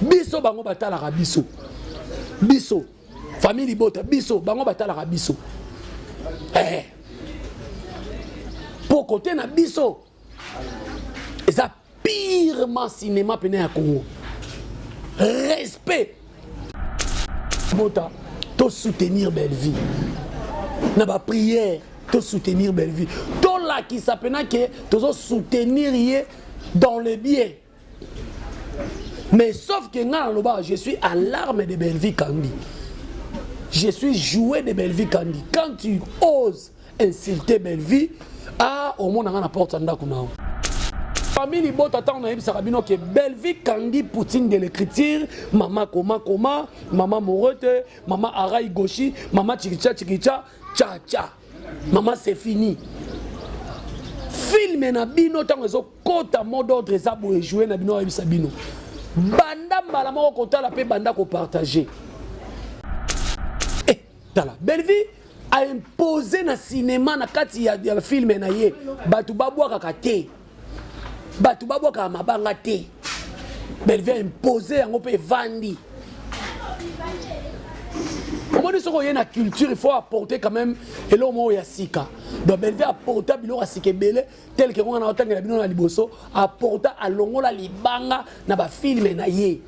Biso bango batalaka biso. Biso famille libota biso bango batalaka biso. Eh. Po côté na biso eza pirement cinéma pene ya Congo. Respect. Bota to soutenir Bellevue. Na ba prière to soutenir Bellevue. To lakisa pena ke tozo soutenir ye dans le bien. Mais sauf que nga naloba je suis à l'arme de Bellevue Kandi. Je suis joué de Bellevue Kandi. Quand tu oses insulter Bellevue, ah omona nga na porte ndako na. Famille libota ntango nayebisaka bino ke Bellevue Kandi Poutine de l'écriture, mama koma koma, mama Morote, mama Arai Goshi, mama Chikicha Chikicha, cha cha. Mama c'est fini. Film na bino ntango ezo kota mot d'ordre eza boye jouer na bino ayebisa bino banda mbala moko kotala mpe banda kopartage. Eh, tala Bellevue a imposé na cinéma na kati ya, ya film na ye bato babwakaka te, bato babwakaka mabanga te. Bellevue a imposé yango mpe evandi. Omoni soki oye na culture il faut apporter quand même eloko moko ya sika. Donc Bellevue apporta biloko ya sika ebele tel que ngonga na otangela bino na liboso, apporta alongola libanga na ba filme na ye.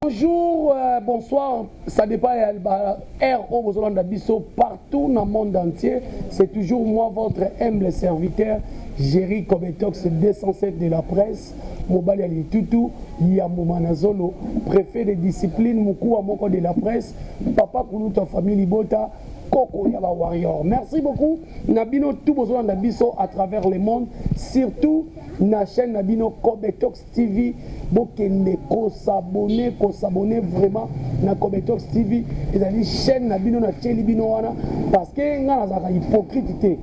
Bonjour, bonsoir, ça dépend ya ba heure oyo bozolanda biso partout dans le monde entier. C'est toujours moi, votre humble serviteur, Jerry Kobetox 207 de la presse, Mobali ya Litutu, Yambo Manazolo, préfet de discipline, Mukuwa moko de la presse, Papa Kuluta famille Libota, Koko ya ba Warrior. Merci beaucoup, na bino tout bozolanda biso à travers le monde, surtout na chaîne na bino Kobetox TV. Bokende kosabone, kosabone vraiment na Kobetox TV. Ezali chaîne na bino na tieli bino wana parce que nga nazalaka hypocrite te.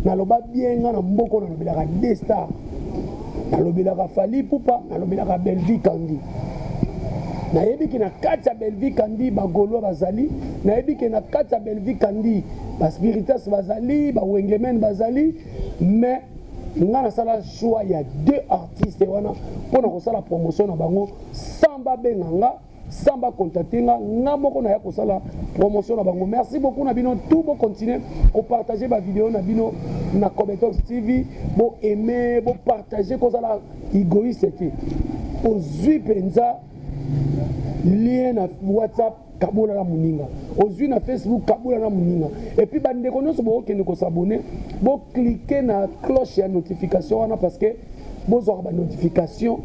Naloba bien nga na mboko nalobelaka deux stars. Nalobelaka Fally Ipupa, nalobelaka Bellevue Kandi. Nayebi ke na kati ya Bellevue Kandi ba Gaulois bazali, nayebi ke na kati ya Bellevue Kandi ba Spiritas bazali, ba Wengemen bazali, mais nga nasala choix ya deux artistes wana mpona kosala promotion na bango sans babenga nga, sans bacontacte nga, nga moko naya kosala promotion na bango. Merci beaucoup na bino tout, bo continuer kopartage ba vidéo na bino na Kobetox TV, bo aimer, bo partager, kozala égoïste te. Ozwi mpenza lien na WhatsApp, kabola na moninga, ozwi na Facebook, kabola na moninga. Et puis bandeko nyonso bokokende kosabone, boclique na cloche ya notification wana parce que bozwaka ba notification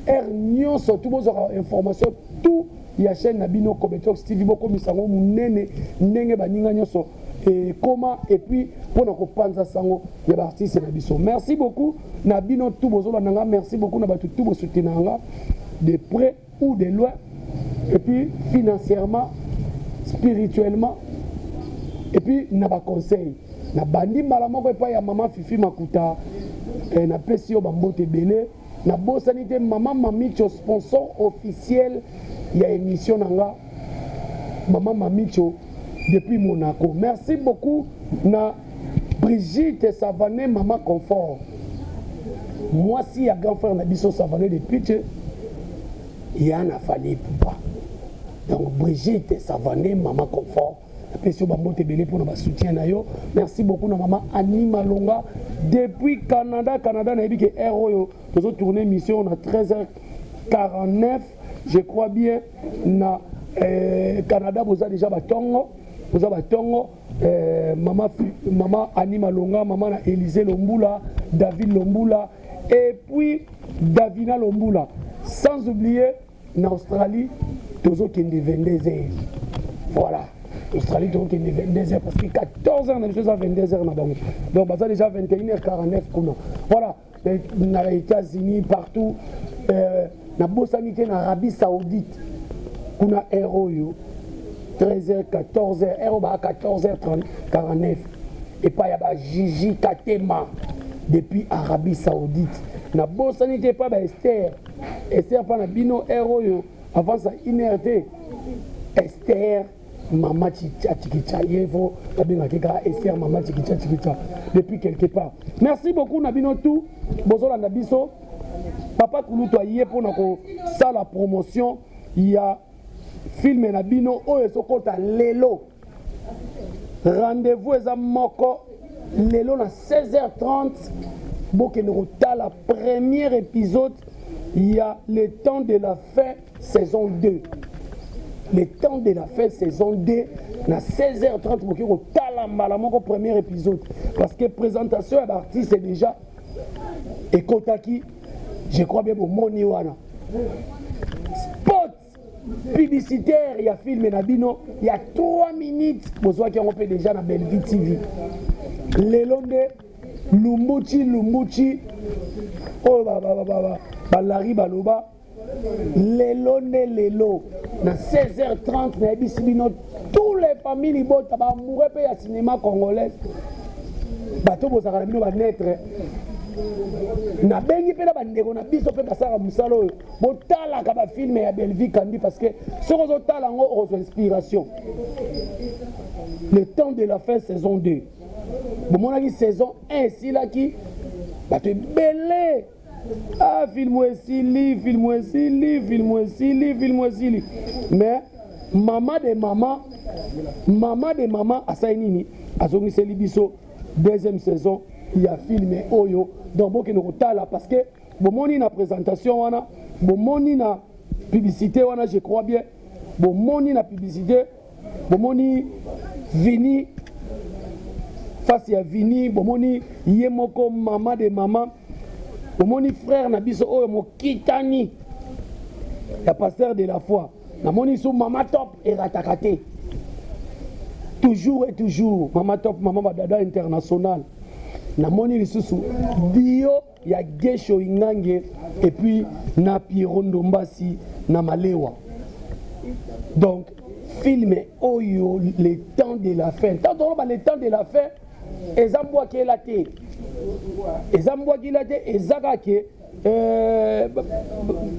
heure nyonso tu, bozwaka information tout ya chaîne na bino Kobetox TV, bokomisa yango monene ndenge baninga nyonso ekoma, et puis mpona kopanza sango ya baartiste na biso. Merci beaucoup na bino tout bozolanda nga, merci beaucoup na bato tout bosoutenir nga de près ou de loin, et puis financièrement, spirituellement, et puis na baconseil. Na bandi mbala moko epai ya mama Fifi Makuta, napesi yo bambote ebele. Nabosani te mama Mamicho, sponsor officiel ya émission na nga, mama Mamicho depuis Monaco. Merci beaucoup na Brigitte Savané, mama Confort, mwasi ya grand frère na biso Savané de Piche ya na Fally Ipupa. Donc Brigitte Savané, mama Confort, napesi yo bambote ebele mpona basoutien na yo. Merci beaucoup na mama Annie Malonga depuis Canada. Canada nayebi ke heure oyo tozotourne émission na 13h49, je crois bien na Canada boza déjà batongo, boza batongo. Mama, mama Annie Malonga, mama na Élysée Lombula, David Lombula et puis Davina Lombula, sans oublier na Australie tozokende 22 heures. Voilà, Australie tozokende 22 heures parce que 14 heures na biso eza 22 heures na bango, donc baza déjà 21 heures 49 kuna. Voilà, na États-Unis partout, nabosani te na Arabie Saoudite kuna heure oyo 13 heures, 14 heures, heure oyo baa 14 heures 49 epai ya bajiji Katema depuis Arabie Saoudite. Nabosani te epai ba Ester. Esther mpa na bino heure oyo avance ya une heure te. Esther mama chicha chikicha yevo babengaki kaka Esther mama chikicha chikicha depuis quelque part. Merci beaucoup na bino tout bozolanda biso. Papa Kulutu aye mpona kosala promotion ya film na bino oyo ezokota lelo. Rendez-vous eza moko lelo na 16h30 bokende kotala premier épisode ya le temps de la fin saison 2. Le temps de la fin saison 2 na 16h30 boke kotala mbala moko premier épisode parce que présentation ya baartiste déjà ekotaki, je crois bien bomoni wana spot publicitaire ya film na bino ya 3 minutes, bozwaki yango mpe déjà na Bellevue TV. Lelo nde lumbuchi lumbuchi oyo balari baloba lelo nde lelo na 16h30. Nayebisi bino, tous les familles libota, baamoureux mpe ya cinéma congolaise, bato bozalaka na bino banetre, nabengi mpe na bandeko na biso mpe basalaka mosala oyo, botalaka bafilm ya Bellevue Kandi, parce que soki ozotala yango okozwa inspiration. Le temps de la fin saison 2, bomonaki saison 1 esilaki, bato ebele: "Ah, film esili, film esili, film esili, film esili." Mais mama de mama, mama de mama asali nini? Azongiseli biso deuxième saison ya film oyo. Donc bokende kotala, parce que bomoni na présentation wana, bomoni na publicité wana, je crois bien bomoni na publicité, bomoni Vini, face ya Vini, bomoni ye moko mama de mama, bomoni frère na biso oyo mokitani ya pasteur de la foi, namoni so mama top erataka te, toujours et toujours mama top, mama badada international. Namoni lisusu dio ya Gesho Ingange et puis na Piero Ndombasi na Malewa. Donc film oyo, le temps de la fin, tant toloba le temps de la fin, eza mbwakela te, eza mbwakila te, eza kaka ke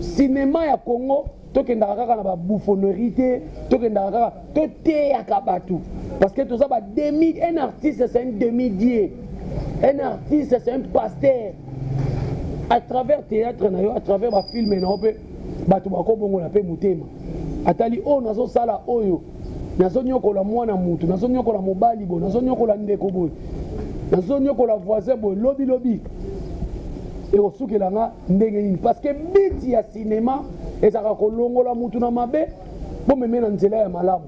cinéma ya Congo, tokendaka kaka na babouffonnerie te, tokendaka kaka toteyaka bato, parce que toza bademi. Un artiste, c'est un demi dieu. Un artiste, c'est un pasteur. À travers théâtre na yo, à travers bafilm na yo mpe bato bakobongola mpe motema. Atali oyo nazosala, oyo nazonyokola mwana mutu, nazonyokola mobali boye, nazonyokola ndeko boye, nazonyokola voisin boye, lobilobi ekosukela nga ndenge nini? Parce que but ya cinéma ezalaka kolongola mutu na mabe, bomeme na nzela ya malamu.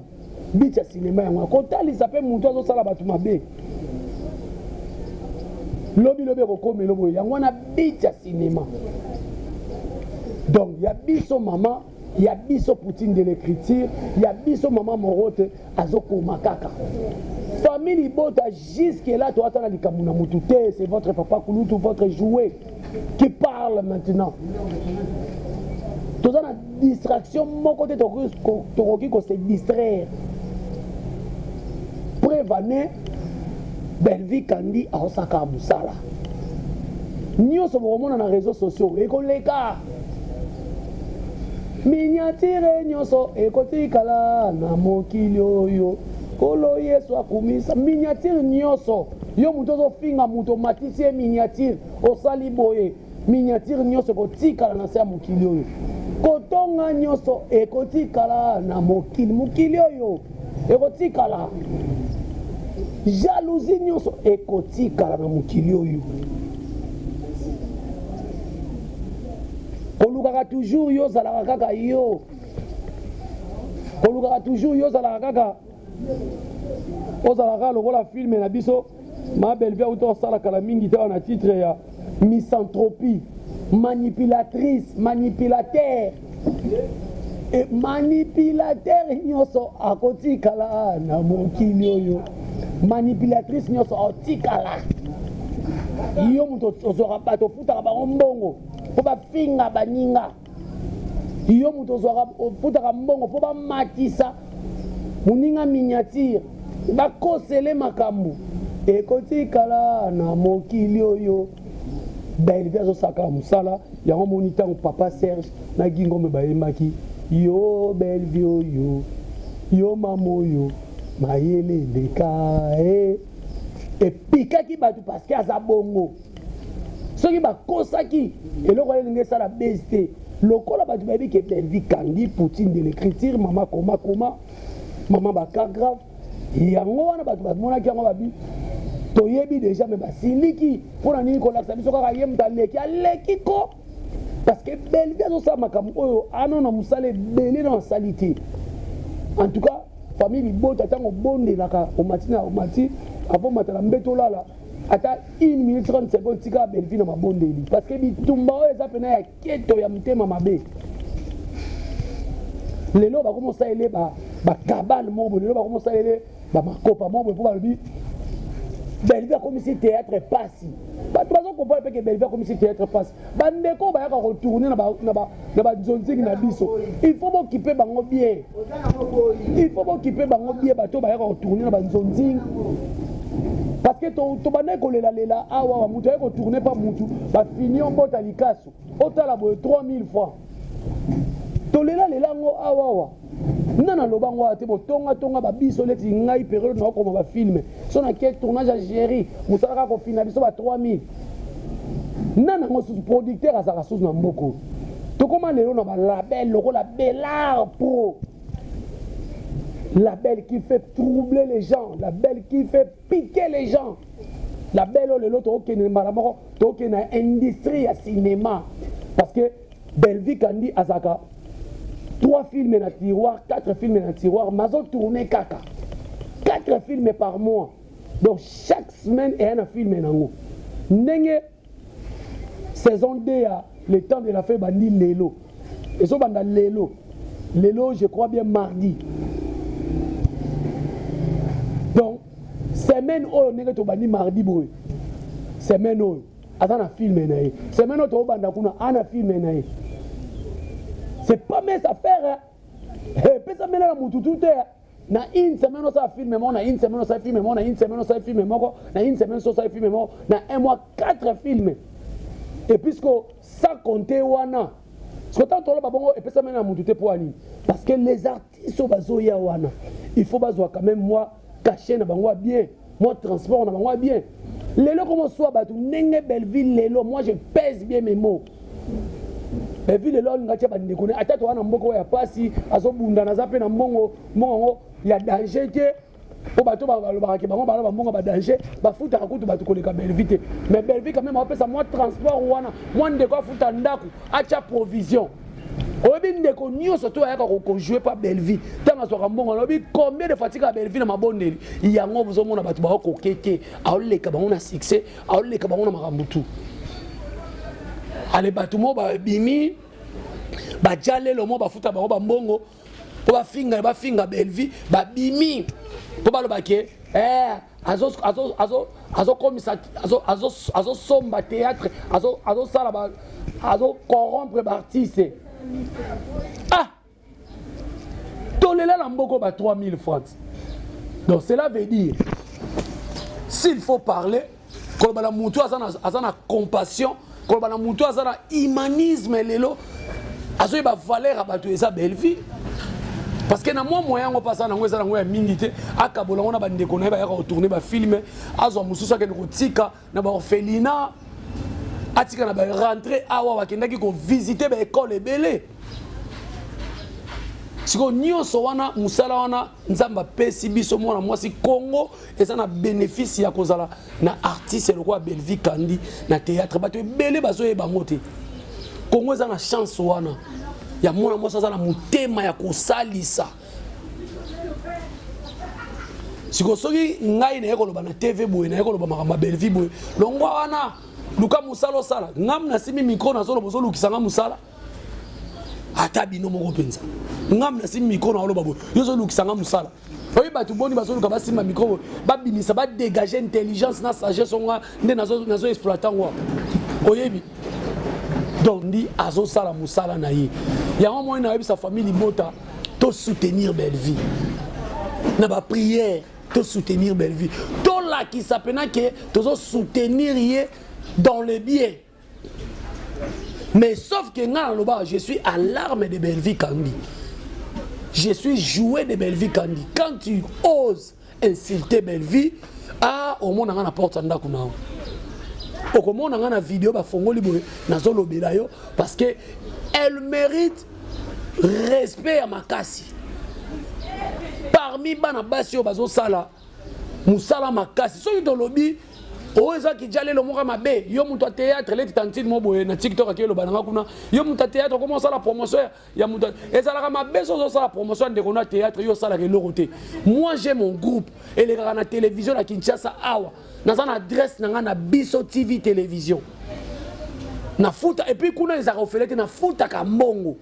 But ya cinéma yango, kotalisa mpe mutu azosala bato mabe, lobilobi ekokomela boye. Yango wana but ya cinéma. Donc ya biso mama, ya biso Poutine de l'écriture, ya biso mama Morote azokoma kaka famille libota. Jusque là toata na likambo na mutu te. C'est votre papa Kulutu, votre jouet qui parle maintenant. Toza na distraction moko te, tokoki kose distraire. Preuve ane, Bellevue Kandi aosaka mosala nyonso bokomona na réseaux sociaux, ekoleka miniature nyonso ekotikala na mokili oyo. Kolo Yesu akumisa miniature nyonso. Yo moto ozofinga moto, omatisi ye miniature, osali boye, miniature nyonso ekotikala na se ya mokili oyo. Kotonga nyonso ekotikala na mokili, mokili oyo ekotikala. Jalousie nyonso ekotikala na mokili oyo. Kolukaka toujours yo ozalaka kaka yo, kolukaka toujours yo ozalaka kaka, ozalaka lokola film na biso ma Bellevue auta osala kala mingi te wana, titre ya misanthropie manipulatrice, manipulateur e manipulateur nyonso akotikala na mokili oyo. Manipulatrice nyonso akotikala. Yo moto ozwaka bato, ofutaka bango mbongo mpo bafinga baninga. Yo moto ozwaka, ofutaka mbongo mpo bamatisa moninga miniature, bakosele makambo, ekotikala na mokili oyo. Bellevue azosaka mosala. Yango moni ntango papa Serge na Gingombe bayembaki yo Bellevue oyo yo mama oyo mayele eleka e epikaki bato parce que aza bongo. Soki bakosaki eloko wana elingi esala base te, lokola bato bayebi ke Bellevue Kandi Poutine de l'écriture, mama koma koma mama baka grave, yango wana bato bamonaki yango babi toyebi deja, me basiliki mpo na nini kolakisa biso kaka ye moto aleki aleki ko, parce que Bellevue azosala makambo oyo ano na mosala ebele na asali te. En tout cas famille libota, ntango obondelaka omati na omati avant omata na mbeto olala ata 1 minute 30 secondes, tika Bellevue na mabondeli, parce que bitumba oyo eza pena ya keto ya motema mabe. Lelo bakomosalele bakabane moko boye, lelo bakomosalele bamakopa moko boye mpo balobi Bellevue akomisi théâtre pasi. Bato bazokomprendre mpe ke Bellevue akomisi théâtre pasi. Bandeko bayaka kotourner na banzonzingi na biso, il faut bokipe bango bien, il faut bokipe bango bien, bato bayaka kotourner na banzonzingi, parce que tobandaki kolelalela awa, moto aye kotourner mpa mutu bafini ombota likasu otala boye 3000 francs. Tolelalela yango awawa nga naloba ngo awa te. Botongatonga babiso neti ngai période naokoma bafilms, so nake tournage ya Géri, mosala kaka kofina biso ba 3000 nana yango susu producteur azalaka susu na mboka. Tokóma lelo na balabel lokola Belar Pro, label qui fait troubler les gens, label qui fait piquer les gens, label oyo lelo tookende mbala moko tookende na industrie ya cinéma, parce que Bellevue Kandi azalaka 3 films na tiroir, 4 films na tiroir, mazotourne kaka 4 films par mois. Donc chaque semaine eya na film nango. Ndenge saison 2 ya Le Temps de la Fin ebandi lelo, ezobanda lelo lelo, je crois bien mardi. Donc semaine oyo ndenge tobandi mardi boye, semaine oyo aza na film na ye, semaine oyo tobanda kuna ana film na ye. C'est pas mince affaire, epesa mena na mututu te. Na une semaine osala film moko, na une semaine osala film moko, na une semaine osala film moko, na une semaine osala film moko, na un mois quatre films, et puisque sans compter wana soki ntango toloba bongo epesami na mutu te. Mpo nini? Parce que les artistes oyo bazoya wana, il faut bazwa quand même mwa cachet na bango ya bien, mwa transport na bango ya bien. Lelo komoswa bato ndenge Belleville lelo, moi je pèse bien mes mots, Belleville lelo alinga tia bandeko ne ata toza na mboka oyo ya pasi, azobundana, aza mpe na mbongo, mbongo yango ya danger te, mpo bato balobaka ke bango bala bambongo badanger, bafutaka kutu bato koleka Belleville te. Mais Belleville quand même aopesa mwa transport wana, mwa ndeko afuta ndako, atya provision. Oyebi ndeko nyonso to ayaka kojouer pa Belleville, ntango azwaka mbongo alobi combien de fois tika Belleville na mabondeli. Yango bozomona bato baokoke te, aoleka bango na succès, aoleka bango na makambo tu. Ale bato mo babimi baja lelo mo bafuta bango bambongo mpo bafinga, bafinga Belleville, babimi mpo baloba ke azokomisa, azosomba théâtre, azosala, azocorrompre baartiste. Ah, tolela na mboka ba 3000 francs. Donc cela veut dire, s'il faut parler, koloba na mutu aza na compassion, koloba na mutu aza na humanisme, lelo azoyeba valeur ya bato, eza Belleville, parce que na mwa moyen yango mpe aza nango, eza nango ya mingi te, akabola yango na bandeko na ye bayaka kotourner bafilms, azwa mosusu akende kotika na baorphelinat, atika na barentrée awa bakendaki kovisiter baécole ebele. Sikoyo nyonso wana, mosala wana Nzambe apesi biso mwana mwasi. Congo eza na bénéfice ya kozala na artiste lokola Bellevue Kandi na théâtre. Bato ebele bazoyeba yango te. Congo eza na chance wana ya mwana mwasi aza na motema ya kosalisa. Sikoyo soki ngai naye koloba na TV boye, naye koloba makambo ya Bellevue boye, longwa wana, luka mosala osala. Ngam nasimbi micro, nazoloba, ozolukisa nga mosala. Ata bino moko mpenza, ngam nasimbi micro, naoloba boye, yo ozolukisa nga mosala. Oyi bato boni bazoluka basimba micro boye, babimisa, badégage intelligence na sagesse onga nde nazo exploite yango oyebi. Donc ndi azosala mosala na ye yango. Moi nayebisa famille libota, tosoutenir Bellevue na baprière, tosoutenir Bellevue, tolakisa mpena ke tozosoutenir ye dans le bien. Mais sauf que nga nalobaka, je suis à l'arme de Bellevue Kandi, je suis joué de Bellevue Kandi. Quand tu oses insulter Bellevue, ah, omona nga na porte ya ndako na yo, okomona nga na video bafongoli boye, nazolobela yo, parce que elle mérite respect ya makasi. Parmi bana basi oyo bazosala mosala makasi, soki tolobi oyo eza kijalelo moko mabe, yo moto ya théâtre, leti tantine mo boye na TikTok aki eloba nanga kuna, yo moto ya théâtre okoma osala promotion ya moto, ezalaka mabe. So ozosala promotion ya ndeko na théâtre, yo osalaka eloko te. Moi, j'ai mon groupe elekaka na télévision na Kinshasa awa, naza na adresse na ngai na Biso TV Télévision, nafuta. Et puis kuna ezalaka ofele te, nafutaka mbongo.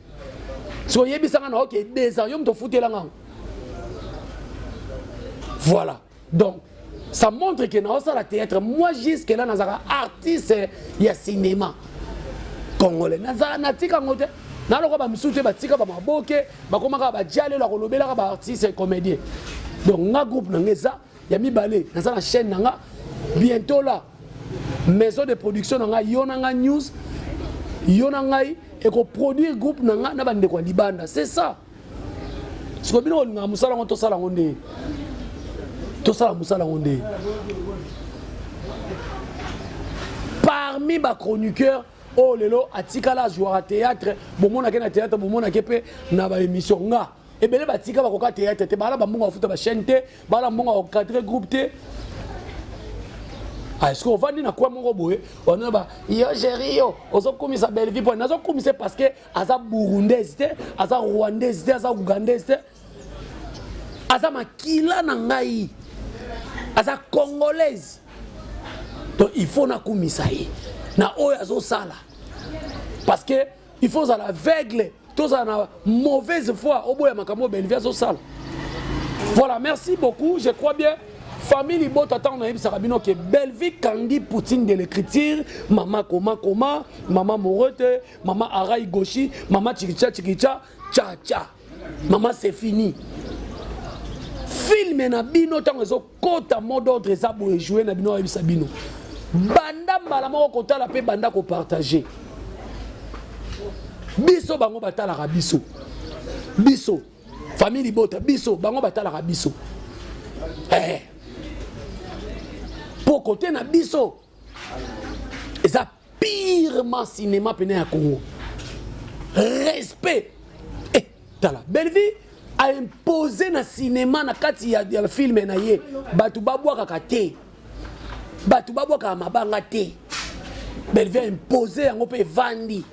Soki oyebisanga na oke 2 ans, yo moto ofutelanga. Voilà, donc ça montre que naosala théâtre. Moi, jusque là, nazalaka artiste ya cinéma congolais, nazala natika yango te. Naloka bamisusu te, batika bamaboke, bakomaka badialelo ya kolobelaka baartiste comédien. Donc nga, groupe na nga eza ya mibale, naza na chaîne na nga. Bientôt la maison de production na ngai, yo na nga news, yo na ngai ekoproduire groupe na nga na bandeko ya libanda. C'est ça. Sikoyo bino kolingaka mosala yango, tosala yango nde, tosala mosala yango nde. Parmi bachroniqueur oyo lelo atikala azwaka théâtre, bomonake na théâtre, bomonake mpe na baémission. Nga ebele batika bakoka théâtre te, bala bambongo bafuta bachaîne te, bala mbongo bakocadre groupe te. Ah, est-ce que ovandi na kwa moko boye, wana ba yo géri, yo ozokumisa Bellevue? Mpo nazokumisa, parce que aza burundaise te, aza rwandaise te, aza ougandaise te, aza makila na ngai, aza congolaise. Donc il faut nakumisa ye na oyo azosala, parce que il faut ozala aveugle, tozala na mauvaise foi, oboya makambo oyo Bellevue azosala. Voilà, merci beaucoup. Je crois bien, famille libota, ntango nayebisaka bino ke Bellevue Kandi, poutine de l'écriture, mama koma koma, mama morote, mama arai goshi, mama chikicha chikicha cha cha, mama c'est fini. Film na bino ntango ezokota, mot d'ordre eza boye, joue na bino, ayebisa bino banda mbala moko kotala mpe banda kopartage. Biso bango batalaka biso, biso famille libota, biso bango batalaka biso eh. Po kote na biso eza pirement cinéma pene ya Congo, respect eh, tala Bellevue aimpose na cinéma na kati ya film na ye, bato babwakaka te, bato babwakaka mabanga te. Bellevue aimpose yango mpe evandi.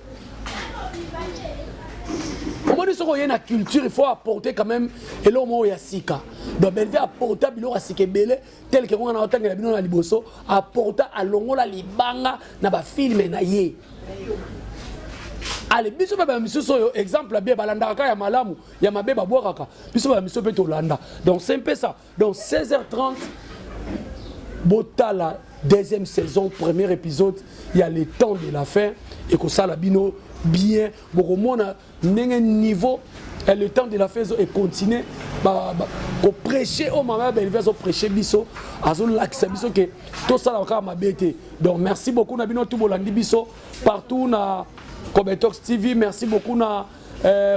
Omoni, soki oye na culture, il faut apporter quand même eloko moko ya sika. Donc Bellevue apporta biloko ya sika ebele, tel ke ngonga na otangela bino na liboso. Apporta, alongola libanga na bafilme na ye. Ale, biso mpe bamisusu oyo exemple bien, balandaka kaka ya malamu, ya mabe babwakaka. Biso bamisusu mpe tolanda. Donc c'est un peu ça. Donc 16h30, botala deuxième saison, premier épisode ya Le temps de la fin. Ekosala bino bien, bokomona ndenge niveau Le temps de la fin econtinue koprêche. Oyo mama ya Bellevue azoprêche biso, azolakisa biso ke tosala kaka mabe te. Donc merci beaucoup na bino tu bolandi biso partout na Cobetox TV. Merci beaucoup na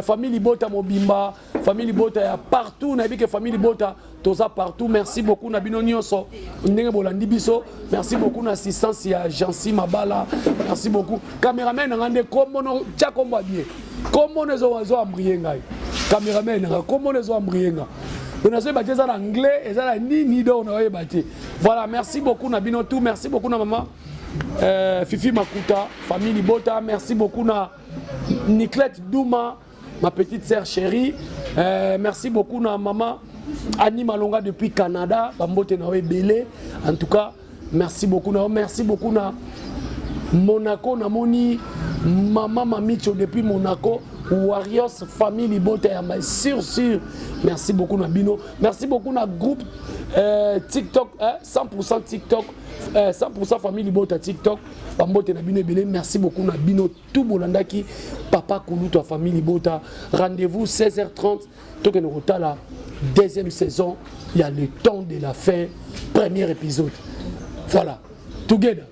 famille libota mobimba, famille libota ya partout. Nayebi ke famille libota toza partout. Merci beaucoup na bino nyonso ndenge bolandi biso. Merci beaucoup na assistance ya Jansi Mabala. Merci beaucoup cameraman na nga nde kombono tia kombo ya bien, kombono ezoambrie ngai. Cameraman na nga, kombono ezoambrie nga, donc nazoyeba te eza na anglais, eza na nini, donc naoyeba te. Voilà, merci beaucoup na bino tout. Merci beaucoup na mama Fifi Makuta, famille libota. Merci beaucoup na Niclette Douma, ma petite sœur chérie. Merci beaucoup na maman Annie Malonga depuis Canada, bambote na ebele. En tout cas, merci beaucoup na, merci beaucoup na Monaco, namoni mama Mamicho depuis Monaco. Warriors, famille libota ya ma sûr sûr. Merci beaucoup na bino. Merci beaucoup na groupe TikTok, 100% TikTok, 100% famille libota TikTok. Bambote na bino ebele. Merci beaucoup na bino tout bolandaki papa kulutu ya famille libota. Rendez-vous 16h30, tokende kotala deuxième saison ya Le temps de la fin, premier épisode. Voilà, together.